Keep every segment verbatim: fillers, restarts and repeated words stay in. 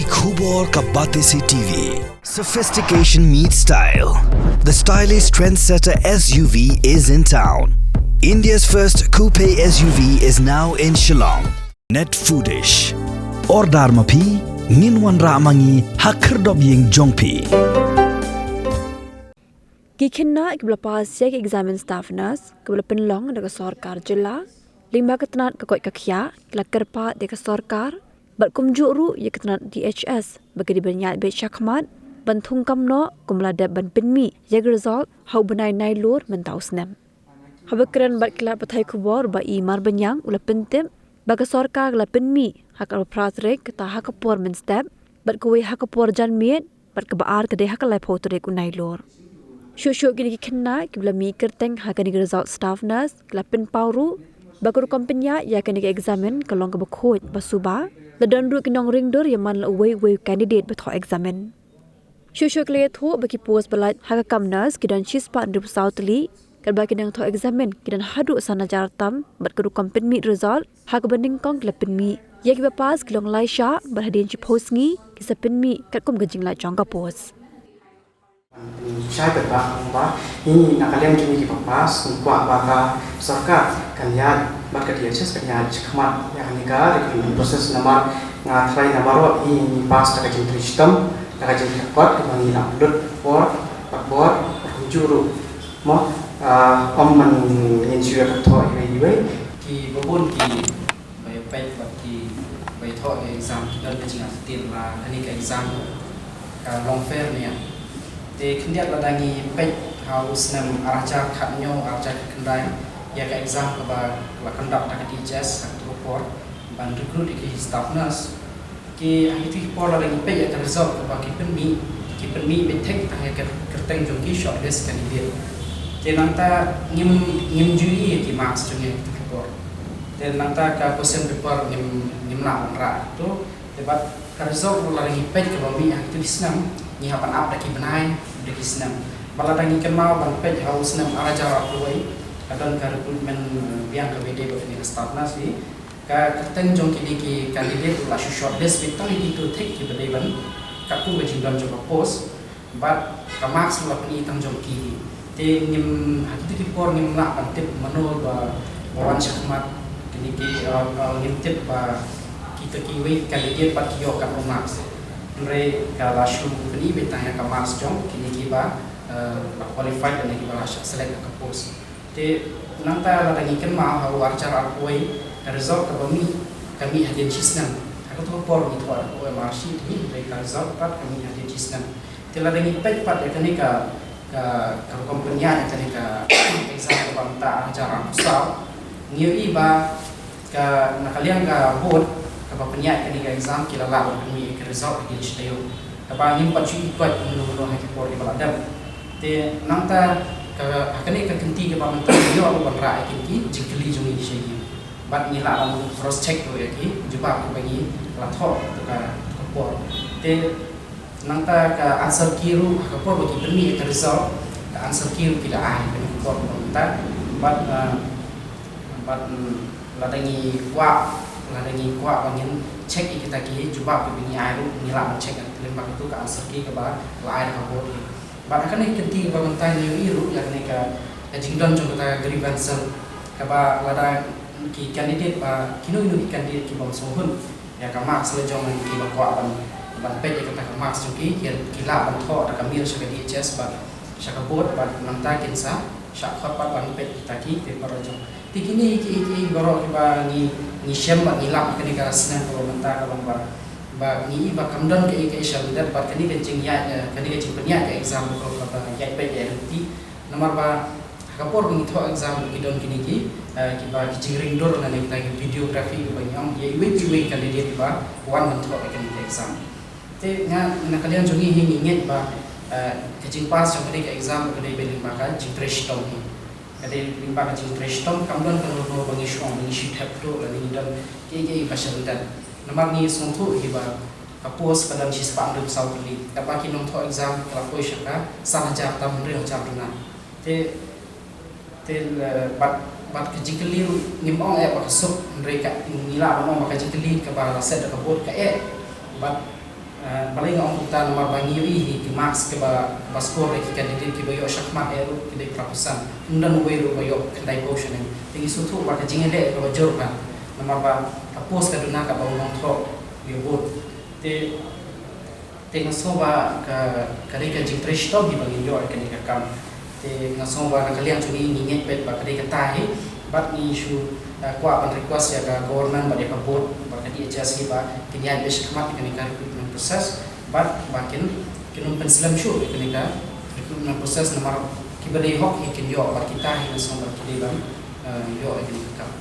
Khubor ka Batesi T V. Sophistication meets style. The stylish trendsetter S U V is in town. India's first coupe S U V is now in Shillong. Net Foodish. Order ma phi, ngin wanrah ma ngi ha khyrdop ïing jong phi. Ki khynnah kiba la pass ïa ka exam staff nurse kaba la pynlong da ka sorkar jylla, lyngba ka tnat ka koit ka khiah, ki la kyrpad ïa ka sorkar bad kumjuh ruh ïa ka tnat D H S ba ka dei ban ïaid beit shakhmat ban thungkam noh kumba la dep ban pynmih ïa ka result ha u bnai Nailur mynta u snem. Haba kren bad ki lad pathai khubor, Bah E. Marbaniang u la pyntip ba ka sorkar ka la pynmih ha ka arphew phra tarik, kata ha ka por mynstep, bad kawei ha ka por janmiet, bad kaba ar ka dei ha ka laiphew tarik u Nailur. Shuh shuh kine ki khynnah kiba la mih kyrteng ha kane ka result staff nurse ki la pynpaw ruh ba ka rukom pynïaid ïa kane ka eksamin ka long kaba khuid ba suba, la don ruh ki nongring dur ïa man la uwei uwei u candidate ba thoh eksamin. Shuh shuh ki la ïathuh ba ki post ba lait ha ka kam nurse ki don shispah hynriewphew saw tylli, katba ki nongthoh eksamin ki don haduh san hajar tam, bad ka rukom pynmih result ha kaba nyngkong ki la pynmih. Ïa kiba pass ki long lai shah, bad hadien shiphew sngi ki sa pynmih katkum ka jinglait jong ka post. Shai katba kumba ngi na ka liang jong ngi kiba pass ngi kwah ba ka sorkar kan ïaid bad ka D H S kan ïaid shakhmat ïa kane ka recruitment process. Namar nga tharai na baroh ngi, ngi pass da ka jingtrei shitom, da ka jingtrei kot, kaba ngi la pynlut por bad bor bad kumjuh ruh mo, ah, ym man ngin shu ïa ka thoh iwei iwei. Kiba bun ki ba ïa peit bad kiba ïa thoh ïa ka exam ki don ka jingïathuh ba kane ka exam ka long fair ne ïa. Te khyndiat lada ngi peit ha u snem ar hajar khathynñiew, ar hajar khatkhyndai, ïa ka exam kaba la conduct da ka D H S ha kato ka por ban recruit ïa ki staff nurse. Ki ha kito ki por lada ngi peit ïa ka result kaba ki pynmih, ki pynmih beit thik tang ïa ka kyrteng jong ki shortlist candidate. Te nangta ngim, ngim ju ïohi ïa ki marks jong ngi ha kito ki por. Te nangta ka question paper ngim, ngim lah ban rah to. Te bad ka result ruh lada ngi peit kaba mih ha kito ki snem, ngi hap ban ap da ki bnai, da ki snem. Bad lada ngi kynmaw ban peit ha u snem ar hajar arphew wei, ka don ka recruitment, eh, biang kaba ïadei bad kane ka staff nurse hi. Ka kyrteng jong kine ki candidate ruh la shu shortlist beit tang ïa kito thik kiba dei ban katkum ka jingdon jong ka post. Bad ka marks ruh la pyni tang jong ki hi. Te ngim, ha kito ki por ngim lah ban tip mano ba, ba wan shakhmat kine ki, uh, uh, ngim tip ba kita kiwei ki candidate pat ki ïoh katno marks. Hynrei ka la shu pyni beit tang ïa ka marks jong kine kiba, uh, la qualified lane kiba la shah select ha ka post. Te nangta lada ngi kynmaw ha u ar hajar arphew wei, ka result kaba mih, ka mih hadien shisnem. Ha kato ka por ngi thoh da ka O M R sheet hi, hynrei ka result pat ka mih hadien shisnem. Te lada ngi peit pat ïa kane ka, ka, ka rukom pynïaid ïa kane ka exam kaba mynta ar hajar arphew saw, ngi ïohi ba ka, na ka liang ka board kaba pynïaid kane ka exam ki la lah ban pynmih ïa ka result hadien shi taïew. Kaba ngim pat shu ïohi kumno kumno ha ki por kiba la dep. Te nangta ka, ha kane ka kynti kaba mynta ngi ïoh ruh ban rah ïa kine ki jingkylli jong ngi sha ki. Bad ngi lah ban cross check ruh ïa ki jubab kiba ngi la thoh ha kato ka, ka por. Te nangta ka answer key ruh ha ka por ba ki pynmih ïa ka result, ka answer key ruh ki la ai ha kane ka por ba mynta. Bad, ah, bad, mm, lada ngi kwah, lada ngi kwah ba ngin check ïa kita ki jubab kiba ngi ai ruh ngi lah ban check lyngba kato ka answer key kaba la ai da ka board hi. Bad ha kane ka kynti kaba mynta ngi ïohi ruh ïa kane ka, ka jingdon jong kata ka grievance cell kaba lada ki candidate ba kino kino ki candidate ki bym sngewhun ïa ka marks la jong ngi kiba kwah ban, ban peit ïa kata ka marks jong ki, ki, ki lah ban thoh da ka mail sha ka D H S bad sha ka board bad nangta kin sa shah khot pat ban peit kita ki paper la jong. Te kine kiei kiei baroh kiba ngi, ngi shem bad ngi lap kane ka snem kaba mynta ka long ba, ba ngi i ba kam don kaei kaei sha lyndet bad kane ka jingïaid, eh, kane ka jingpynïaid ka exam baroh kaba ïaid peit ïaid ryntih. Namar ba ha ka por ba ngi thoh exam ki don kine ki, eh, kiba ki jingring dur lane kita ki videography kiba ngi ong ïa iwei pa iwei candidate kiba wan ban thoh ïa kane ka exam. Te nga, na ka liang jong ngi hi ngi ngeit ba, eh, ka jingpass jong kane ka exam ka dei beit lyngba ka jingtrei shitom hi. Ka dei lyngba ka jingtrei shitom, kam don kano kano ba ngi shu ong ba ngi shu thep duh lane ngi don kiei kiei ba sha lyndet. Namar ngi sngewthuh hi ba ka post ka don shispah hynriew saw tylli. Katba ki nongthoh exam ka la poi sha ka san hajar tam hynriew hajar duna. Te, te, eh, bad, bad ka jingkylli ruh ngim ong eh ba ka suk, hynrei ka, ngi lah ban ong ba ka jingkylli kaba la set da ka board ka eh. Bad Balei nga ong kumta? Namar ba ngi ïohi hi ki marks kiba, ba score da ki candidate kiba ïoh shakhmat eh ruh ki dei phra percent. Ym don uwei ruh ba ïoh khyndai phew shane. Te ngi sngewthuh ba ka jingïaleh kaba jur ka, namar ba ka post ka duna kaba u nongthoh ïa vote. Te, te nga sngew ba ka, ka dei ka jingtrei shitom hi ba ngin ïoh ïa kane ka kam. Te nga sngew ba na ka liang jong ngi ngi ngeit beit ba ka dei kata hi, bad ngi shu, eh, kwah ban request ïa ka government bad ïa ka board bad ka D H S hi ba kin ïaid beit shakhmat ïa kane ka recruitment process, bad ba kin, kin ym pynslem shuh ïa kane ka recruitment process, namar kiba dei hok hi kin ïoh bad kita hi nga sngew ba ki dei ban, eh, ïoh ïa kane ka kam.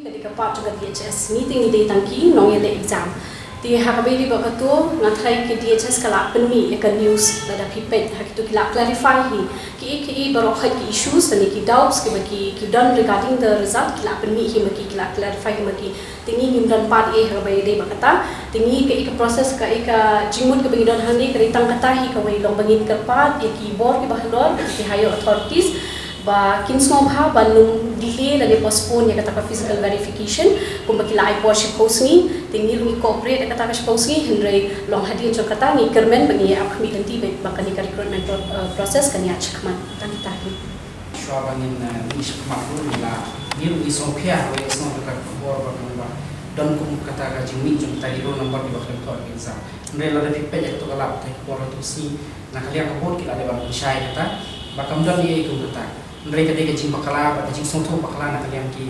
Ka dei ka part jong ka D H S, ngi te ngi dei tang ki nongïaleh exam. Te ha kaba ïadei bad kato nga tharai ka D H S ka la pynmih ïa ka news, lada phi peit ha kito ki la clarify hi kiei kiei baroh hi ki issues lane ki doubts kiba ki, ki don regarding the result, ki la pynmih hi ma ki, ki la clarify hi ma ki. Te ngi ngim don part eh ha kaba ïadei bad kata. Te ngi kaei ka process, kaei ka jingmut kaba ngi don hangne ka dei tang kata hi, kawei long ba ngin kyrpad ïa ki bor kiba halor, ki higher authorities, ba kin sngewbha ban ym delay lane postpone ïa kata ka physical verification kumba ki la ai por shiphew sngi. Te ngi ruh ngi cooperate ïa kata ka shiphew sngi, hynrei long hadien jong kata ngi kyrmen ba ngi ïa ap khmih lynti beit ba kane ka recruitment pro-, eh, process kan ïaid shakhmat. Tang kita hi. Shuwa ba ngin, eh, mih shakhmat ruh ngi la, ngi ruh ngi sngewkhia, ba ïa sngewthuh ka khubor ba kan ba don kum kata ka jingmih jong kita ki roll number kiba khlem thoh exam. Hynrei lada phi peit ïa kato ka lap, te ka por hato ka sngi na ka liang ka board ki la dei ban pynshai kata ba kam don ei ei kum kata. Hynrei ka dei ka jingbakla bad ka jingsngewthuh bakla na ka liang ki,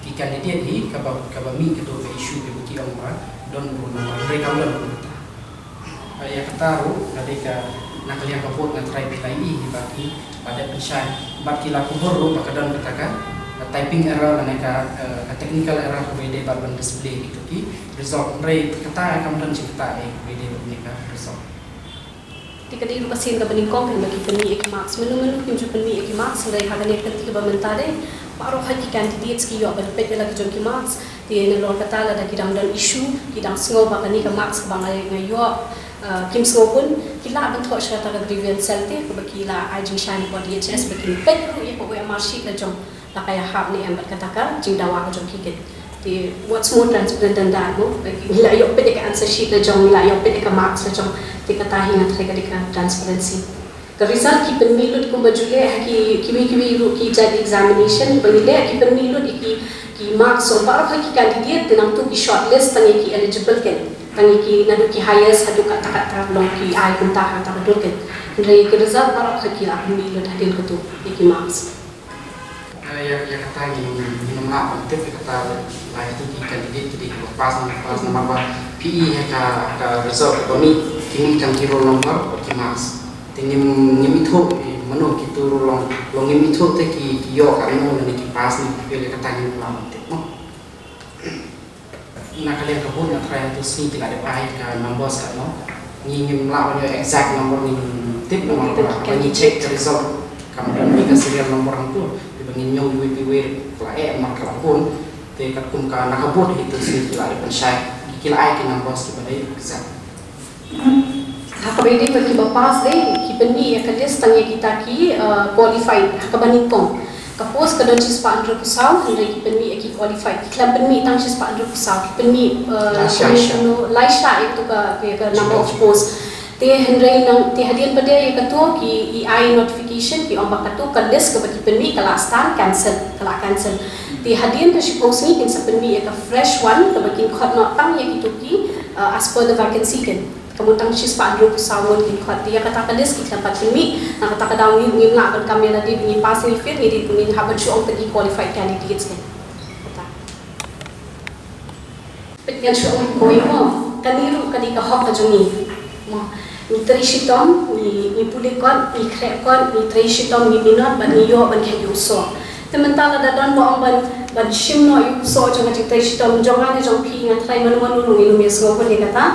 ki candidate hi kaba, kaba mih kato ka issue kaba ki ong ba don roll number, hynrei kam don kum kata. Ïa kata ruh ka dei ka, na ka liang ka board nga tharai phi la ïohi hi ba ki la dep pynshai bad ki la kubur ruh ba ka don kata ka, ka typing error lane ka, eh, ka technical error kaba ïadei bad ban display kito ki result. Hynrei kata kam don jingkata eh kaba ïadei bad kane ka result. Te ka dei ruh ka sien kaba nyngkong kaba ki pynmih ïa ki marks. Mano mano kim ju pynmih ïa ki marks, hynrei ha kane ka kynti kaba mynta dei baroh hi ki candidates ki ïoh ban peit ïa la ki jong ki marks. Te nalor kata lada ki dang don issue, ki dang sngew ba kane ka marks kaba nga, nga ïoh, uh, kim sngewbun, ki lah ban thoh sha kata ka grievance cell te, kaba ki la ai jingshai na ka D H S ba kin peit ruh ïa ka O M R sheet la jong, la ka ïahap ne em bad kata ka jingdawa ka jong ki kit. Te what's more transparent than that, no? Ngi la ïoh peit ïa ka answer sheet la jong, ngi la ïoh peit ïa ka marks la jong. Te kata hi nga tharai ka dei ka transparency. Ka result ki pynmih lut kumba ju leh ha ki, kiwei kiwei ruh ki jait examination ba ngi leh, ki pynmih lut ïa ki, ki marks jong baroh hi ki candidate, te nangta ki shortlist tang ïa ki eligible ken, tang ïa ki naduh ki highest haduh katta katta, long ki ai kumta ha kata ka dur ken. Hynrei ki result baroh hi ki la pynmih lut hadien kato ïa ki marks. Eh, ïa, ïa kata ngin, ngin ym lah ban tip ïa kata, la ïa kito ki candidate ki dei kiba pass ne ym pass, namar ba phi i ha ka, ka result kaba mih, ki mih tang ki roll number bad ki marks. Te ngim, ngim ithuh, eh, mano kito ruh long, long ngim ithuh te ki, ki ïoh katno lane ki pass ne ki fail, ïa kata ngim lah ban tip mo. Na ka liang ka board nga tharai hato sngi ki la dep ai ka numbers katno. Ngi ngim lah ban ïoh exact number, ngim tip namar ba haba ngi check ka result kam don hi ka serial number hangto. Te ba ngin ñiew iwei pa iwei ka la eh namar ka la bun. Te katkum ka na ka board hi hato sngi ki la dep pynshai, ki la ai ki numbers kiba dei exact. Ha kaba ïadei bad kiba pass dei, ki pynmih ïa ka list tang ïa kita ki, uh, qualified ha kaba nyngkong. Ka post ka don shispah hynriewphew saw, hynrei ki pynmih ïa ki qualified. Ki khlem pynmih tang shispah hynriewphew saw, ki pynmih, uh, lai shah, lai shah ïa kato ka, ïa ka number of post. Te hynrei nang, te hadien pat de ïa kato ki, i ai notification, ki ong ba kato ka list kaba ki pynmih ka la start cancel, ka la cancel. Te hadien ka shiphew sngi kin sa pynmih ïa ka fresh one kaba kin khot noh tang ïa kito ki, uh, as per the vacancy ken. Ka mut tang shispah hynriewphew saw ngut kin khot. Te ïa kata ka list ki khlem pat pynmih. Na kata ka daw ngi, ngim lah ban kam ïa lade ba ngi pass ne fail, ngi dei, ngin hap ban shu ong tang ki qualified candidates ne. Kata. Peit, ngan shu ong kawei mo. Kane ruh ka dei ka hok ka jong ngi. Mo. Ngi trei shitom, ngi, ngi pule kot, ngi khreh kot, ngi trei shitom, ngi minot bad ngi ïoh ban khet ïa u soh. Te mynta lada don ba ong ban, ban shim noh ïa u soh jong ka jingtrei shitom jong nga ne jong phi, nga tharai mano mano ruh ngin ym ïasngewbha ïa kata.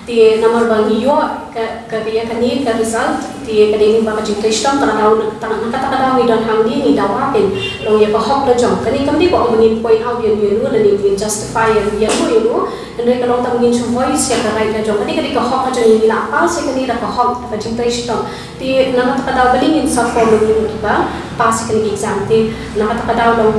Te namar ba ngi ïoh Ka ïa kane ka result te ka dei lyngba ka jingtrei shitom, kata ka daw, na kata ka daw ngi don hangne ngi dawa kein long ïa ka hok la jong. Kane kam dei ba ong ba ngin point out ïa uno uno lane ngin justify ïa uno uno, hynrei ka long tang ngin shu voice ïa ka right la jong. Kane ka dei ka hok la jong, ngi la pass ïa kane da ka hok, da ka jingtrei shitom. Te na kata ka daw balei ngin sa form ïa kiba pass ïa kane ka exam. Te na kata ka daw long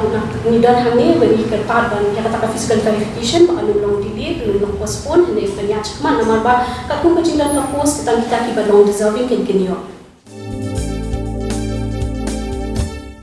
ngi don hangne ba ngi kyrpad ban ïa kata ka physical verification ba kan ym long delay, kan ym long postpone, hynrei ban ïaid shakhmat namar ba katkum ka jingdon ka post tang kita kiba long deserving kein kin ïoh.